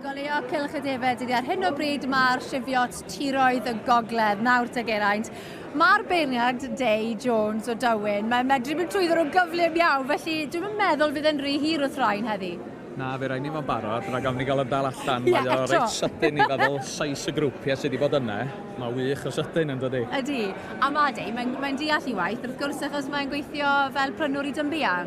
Goleuo Cylch y Defaid ydi ar hyn o bryd mae'r Cheviot Tiroedd y Gogledd nawr te Geraint. Mae'r beirniad Dei Jones o Dywyn, mae'n medru mynd trwyddo nhw'n gyflym iawn, felly dwi'm yn meddwl fydd e'n rhy hir wrth rhain heddi. Na, fe raid ni fo'n barod, rhag ofn ni gael y dal allan. Mae o reit sydyn i feddwl sais y grwpiau sydd wedi bod yna. Mae wych o sydyn yn dydi? Ydy. A mae Dei, mae'n mae deall ei waith, wrth gwrs, achos mae'n gweithio fel prynwr i Dymbia.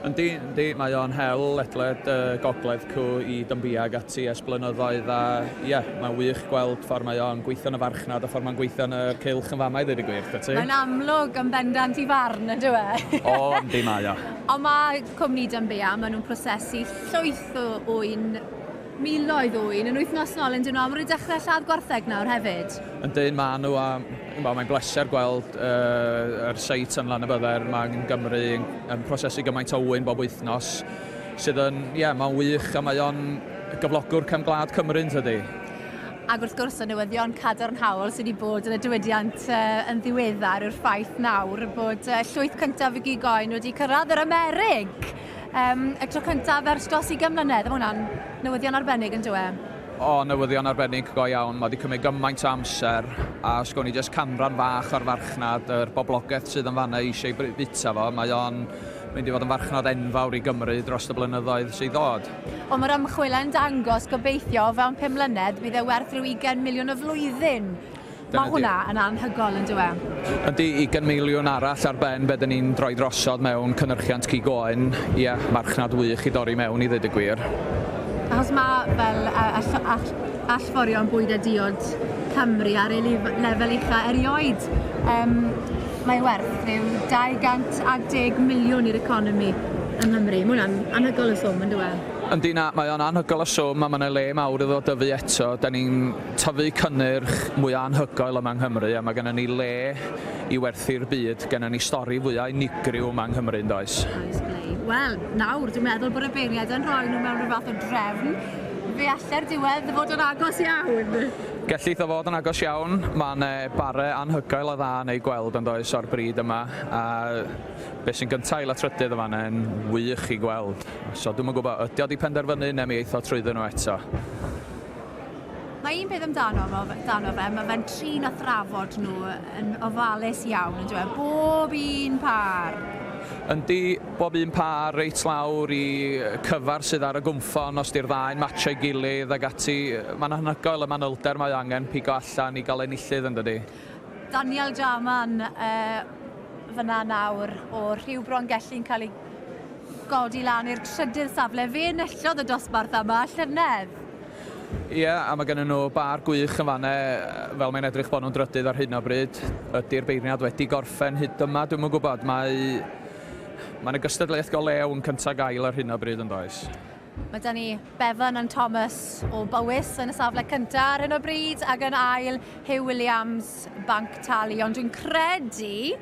Yndi, yndi, mae o'n hel ledled y gogledd cw i Dymbia ag ati ers blynyddoedd a ie, yeah, mae'n wych gweld ffordd mae o'n gweithio yn y farchnad a ffordd mae'n gweithio yn y cylch yn fama i ddweud y gwir, ti. Mae'n amlwg yn bendant i farn, yndyw e? O, yndi mae o. Ond mae cwmni Dymbia, maen nhw'n prosesu llwyth o ŵyn miloedd o ŵyn yn wythnosol yn dyn nhw, a maen nhw'n dechrau lladd gwartheg nawr hefyd. Yndyn, maen nhw, a well, mae'n bleser gweld uh, yr seit yn Llanybydder, mae'n Gymru yn, yn prosesu gymaint o ŵyn bob wythnos, sydd yn, ie, yeah, mae'n wych a mae o'n gyflogwr cefn gwlad Cymru yn tydi. Ac wrth gwrs, y newyddion cadarnhaol sydd wedi bod yn y diwydiant uh, yn ddiweddar yw'r ffaith nawr bod uh, llwyth cyntaf y gig oen wedi cyrraedd yr Amerig. Um, y tro cyntaf ers dros 20 mlynedd, mae hwnna'n newyddion arbennig yn dywe? O, newyddion arbennig go iawn. Mae wedi cymryd gymaint o amser, a os gawn ni jyst canran fach o'r farchnad, yr boblogaeth sydd yn fanna eisiau bwyta fo, mae o'n mynd i fod yn farchnad enfawr i Gymru dros y blynyddoedd sydd ddod. Ond mae'r ymchwil yn dangos gobeithio o fewn 5 mlynedd bydd e werth rhyw 20 miliwn y flwyddyn. Mae hwnna yn anhygoel yn dyw e? Yndi, ugain miliwn arall ar ben be dyn ni'n droi drosodd mewn cynhyrchiant cig oen. Ie, marchnad wych i dorri mewn i ddweud y gwir. Achos mae fel allforion bwyd a diod Cymru ar ei lefel ucha erioed. Um, mae werth rhyw 210 miliwn i'r economi yng Nghymru. Mae hwnna'n anhygoel o swm, yn dyw e? Yndi na, mae o'n anhygoel o swm a mae yna le mawr iddo dyfu eto. Da ni'n tyfu cynnyrch mwya anhygoel yma yng Nghymru a mae gennym ni le i werthu'r byd. Gennym ni stori fwya unigryw yma yng Nghymru yn does? Oes glei. Wel, nawr dwi'n meddwl bod y beirniaid yn rhoi nhw mewn rhyw fath o drefn. Fe allai'r diwedd fod yn agos iawn. Gellith o fod yn agos iawn. Mae 'ne bare anhygoel o dda yn eu gweld yn does o'r bryd yma a be sy'n gynta ail a trydydd yn fan'na yn wych i gweld. So dwi'm yn gwybod, ydy o 'di penderfynu neu mi eith o trwyddyn nhw eto? Mae un peth amdano fo, dano fe, mae fe'n trin a thrafod nhw yn ofalus iawn, yn dweud, bob un pâr. Yndi, bob un pâr reit lawr i cyfar sydd ar y gwmffon, os di'r ddau'n matcho'i gilydd ag ati. Mae'n anhygoel y manylder mae angen pigo allan i gael enillydd, yn dydi? Daniel Jarman uh, fyna nawr o Rhiw Brongelli'n cael ei godi lan i'r trydydd safle. Fe enillodd y dosbarth yma llynedd. Ie, a mae gennyn nhw bar gwych yn fanne, fel mae'n edrych bod nhw'n drydydd ar hyn o bryd. Ydy'r beirniad wedi gorffen hyd yma? Dwi'm yn gwybod. Mae Mae'n y gystadleuaeth go lew yn cyntaf gael ar hyn o bryd yn does? Mae da ni Bevan and Thomas o Bowys yn y safle cyntaf ar hyn o bryd ac yn ail Hugh Williams Banc Tali. Ond dwi'n credu,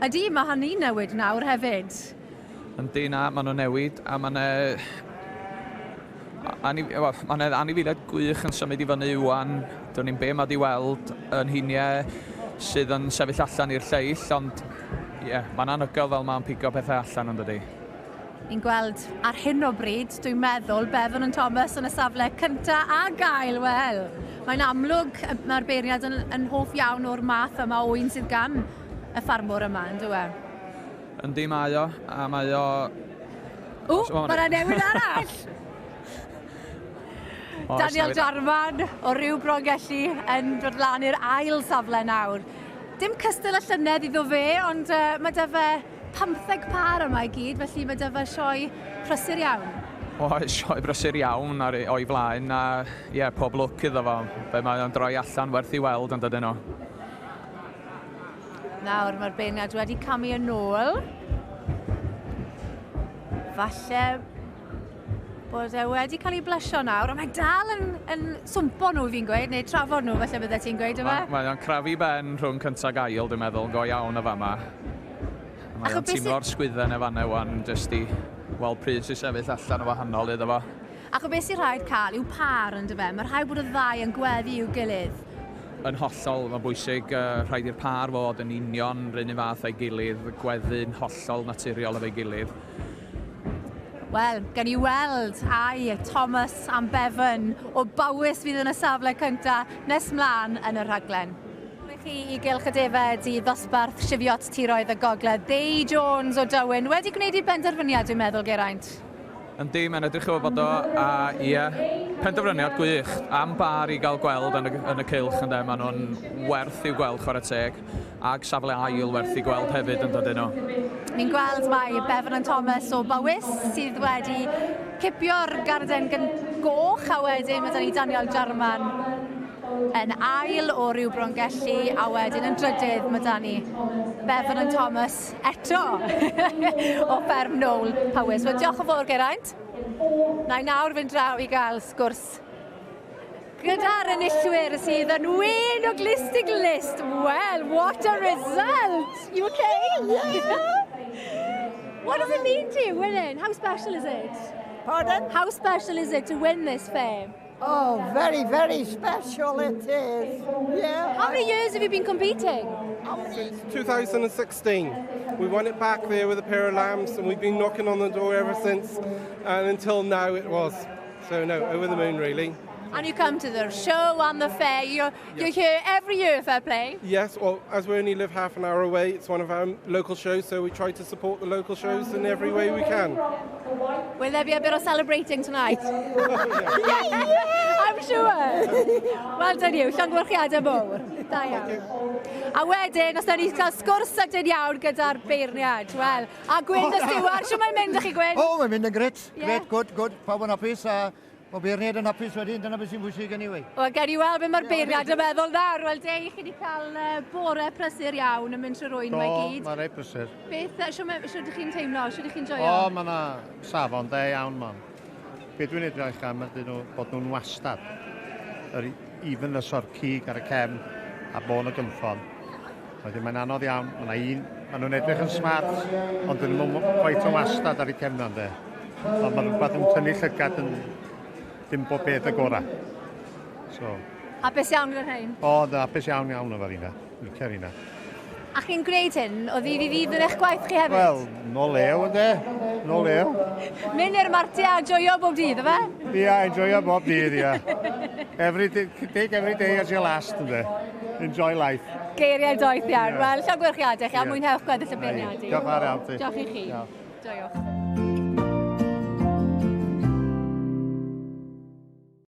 ydy, mae hynny'n newid nawr hefyd. Yndi, na, maen nhw'n newid a mae'n Ani, well, mae yna anifeiliaid gwych yn symud i fyny ŵan. Dwn i'm be mae di weld yn hiniau sydd yn sefyll allan i'r lleill, ond ie, yeah, mae'n anhygoel fel mae'n pigo pethau allan yn dydi. Ni'n gweld ar hyn o bryd, dwi'n meddwl, Bevan and Thomas yn y safle cynta a gael, wel. Mae'n amlwg, mae'r beirniad yn, yn hoff iawn o'r math yma o un sydd gan y ffarmwr yma, yn dyw e? Yndi, mae o, a mae o... O, mae yna newid arall! Daniel Jarman o Ryw Brongelli yn dod lan i'r ail safle nawr. Dim cystal y llynedd iddo fe, ond uh, mae dy fe 15 par yma i gyd, felly mae dy fe sioe prysur iawn. Oes, sioe brysur iawn ar ei, o'i flaen, a ie, yeah, pob lwc iddo fo. Be mae o'n droi allan werth i weld yn dydyn nhw. Nawr mae'r beirniad wedi camu yn ôl. Falle bod e wedi cael ei blysio nawr, ond mae dal yn, yn swmpo nhw fi'n gweud, neu trafod nhw falle bydde ti'n gweud, yma? Mae o'n crafu ben rhwng cyntaf ac ail, dwi'n meddwl, go iawn y fama. Mae o'n teimlo'r sgwydden e fanna wan, jyst i weld pryd sy'n sefyll allan o wahanol iddo fo. Ac o beth sy'n rhaid cael yw pâr yn dyfe, mae rhaid bod y ddau yn gweddu i'w gilydd. Yn hollol, mae'n bwysig, uh, rhaid i'r pâr fod yn union rhywun un fath a'i gilydd, gweddu'n hollol naturiol efo'i gilydd. Wel, gan i weld ai Thomas am Bevan o Bowys fydd yn y safle cyntaf nes mlaen yn y rhaglen. I chi i Gylch y Defed i ddosbarth Sifiot Tiroedd y Gogledd. Dei Jones o Dywyn wedi gwneud ei benderfyniad, dwi'n meddwl, Geraint. Yndi, mae'n edrych o fod o, a ie, penderfyniad gwych. Am bar i gael gweld yn y, yn y cylch, ynddo, maen nhw'n werth i'w gweld chwarae teg, ac safle ail werth i gweld hefyd yn dydyn nhw. Ni'n gweld mai Bevan and Thomas o Bowys sydd wedi cipio'r garden goch, a wedyn mae 'da ni Daniel Jarman yn ail o Ryw Brongelli, a wedyn yn drydydd mae 'da ni Bevan and Thomas eto o Fferm Nôl Powys. Wel, diolch yn fawr, Geraint. Na i nawr fynd draw i gael sgwrs gyda'r enillwyr sydd yn wyn o glust i glust. Well, what a result! You okay? Yeah. What does it mean to you, winning? How special is it? Pardon? How special is it to win this fair? Oh, very, very special it is. Yeah. How many years have you been competing? Since 2016. We won it back there with a pair of lambs, and we've been knocking on the door ever since, and until now it was. So no, over the moon really. And you come to the show and the fair. You're here every year, fair play. Yes, well, as we only live half an hour away, it's one of our local shows, so we try to support the local shows in every way we can. Will there be a bit of celebrating tonight? Yeah, I'm sure. Well done you, llongyfarchiadau mowr. Da iawn. A wedyn, os ni cael sgwrs sydyn iawn gyda'r beirniad, wel, a Gwyn y Stiwar, shwt mae'n mynd â chi, Gwyn? O, oh, mae'n mynd yn grêt. Grêt, good, good. Pawb yn hapus a mae beirniad yn hapus wedyn, dyna beth sy'n bwysig anyway. Wel, gen i weld beth mae'r beirniad yn meddwl nawr. Wel, Dei, chi wedi cael bore prysur iawn yn mynd trwy'r ŵyn mae gyd. Do, mae'n reit brysur. Beth, shwt ydych chi'n teimlo? Shwt ydych chi'n joio? O, mae yna safon da iawn, man. Be dwi'n edrych am ydyn nhw, bod nhw'n wastad. Yr evenness o'r cig ar y cefn a bôn y gynffon. Wedyn mae'n anodd iawn. Mae yna un, maen nhw'n edrych yn smart, ond dyn nhw'n quite o wastad ar eu cefn de. Ond mae rhywbeth yn tynnu llygad yn dim bob beth y gorau. So. Hapus iawn gyda'r rhain? O, da, hapus iawn iawn efo'r un. Licio'r un. A chi'n gwneud hyn o ddydd i ddydd yn eich gwaith chi hefyd? Wel, no lew, yndê? No lew. Mynd i'r martia a joio bob dydd, ife? Ia, enjoyo bob dydd, ia. Every day, take every day as your last, yndê? Enjoy life. Geiriau doeth iawn. Wel, llongyfarchiadau chi a mwynhewch gweddill y beirniadu. Diolch fawr iawn ti. Diolch i chi. Joiwch.